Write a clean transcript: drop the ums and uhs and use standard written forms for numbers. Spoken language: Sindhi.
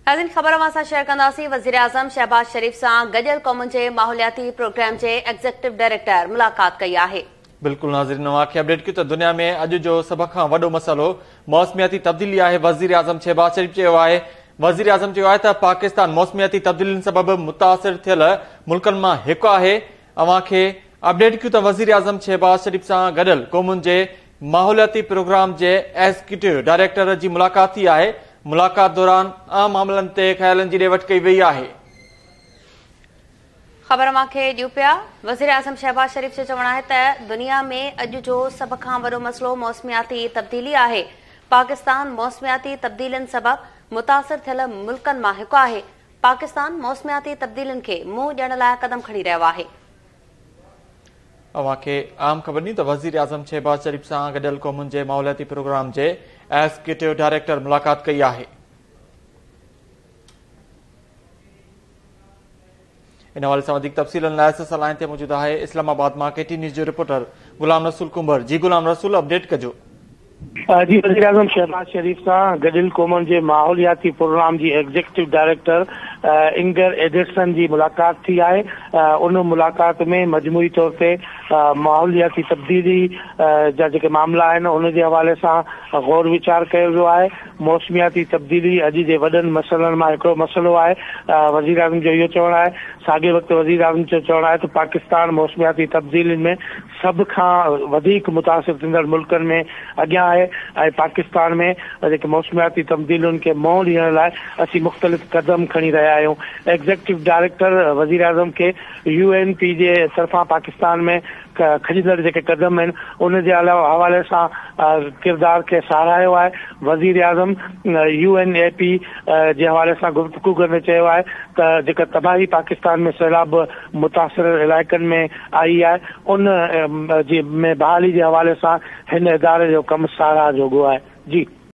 ناظرين خبر اوهان سان شيئر ڪنداسين وزيراعظم شهباز شريف سان گڏيل قومن جي ماحولياتي پروگرام جي ايگزيڪٽو ڊائريڪٽر ملاقات ڪئي آهي. بلڪل ناظرين اوهان کي اپڊيٽ ڪيون ته دنيا ۾ اڄ جو سڀ کان وڏو مسئلو موسمياتي تبديلي آهي وزيراعظم شهباز شريف چيو آهي وزيراعظم چيو آهي ته پاڪستان موسمياتي تبديلين سبب متاثر ٿيل ملڪن مان هڪ آهي اوهان کي اپڊيٽ ڪيون ته وزيراعظم شهباز شريف سان گڏيل قومن جي ماحولياتي پروگرام جي ايگزيڪيوٽو ڊائريڪٽر جي ملاقات ٿي آهي، ملاقات دوران اهم معاملن تي خيالن جي ڏي وٺ ڪئي وئي آهي. خبر اوهان کي ڏيون پيا، وزيراعظم شهباز شريف جو چوڻ آهي ته دنيا ۾ اڄ جو سڀ کان وڏو مسئلو موسمياتي تبديلي آهي، پاڪستان موسمياتي تبديلين سبب متاثر ٿيل ملڪن مان هڪ آهي، پاڪستان موسمياتي تبديلين کي منهن ڏيڻ لاء قدم کڻي رهيو آهي. اوهان کي اهم خبر ڏيون ته وزيراعظم شهباز شريف سان گڏيل قومن جي ماحولياتي پروگرام جي ايگزيڪيوٽو ڊائريڪٽر ملاقات ڪئي آهي. ان حوالي سان وڌيڪ تفصيلن لاء اسان سان لائين تي موجود آهي اسلام آباد مان ڪي ٽي نيوز جو رپورٽر غلام رسول ڪنڀر جي غلام رسول اپڊيٽ ڪجو. جي وزيراعظم شهباز شريف سان گڏيل قومن جي ماحولياتي پروگرام جي ايگزيڪٽو ڊائريڪٽر انگر ايڊرسن جي ملاقات ٿي آهي ان ملاقات ۾ مجموعي طور تي ماحولياتي تبديلي جا جيڪي معاملا آهن ان جي حوالي سان غور ويچار ڪيو ويو آهي موسمياتي تبديلي اڄ جي وڏن مسئلن مان هڪڙو مسئلو آهي، وزيراعظم جو اهو چوڻ آهي. ساڳئي وقت وزيراعظم جو چوڻ آهي ته پاڪستان موسمياتي تبديلين ۾ سڀ کان وڌيڪ متاثر ٿيندڙ ملڪن ۾ اڳيان آهي ۽ پاڪستان ۾ جيڪي موسمياتي تبديلين کي منهن ڏيڻ لاء اسين مختلف قدم کڻي رهيا آهيون. ايگزيڪٽو ڊائريڪٽر وزيراعظم کي يو اين پي جي طرفان پاڪستان ۾ کڄندڙ جيڪي قدم آهن ان جي حوالي سان ڪردار کي ساراهيو آهي، وزيراعظم يو اين اي پي جي حوالي سان گفتگو ڪندي چيو آهي ته جيڪا تباهي پاڪستان ۾ سيلاب متاثر علائقن ۾ آئي آهي ان جي ۾ بحالي جي حوالي سان هن اداري جو ڪم ساراهه جوڳو آهي. جي.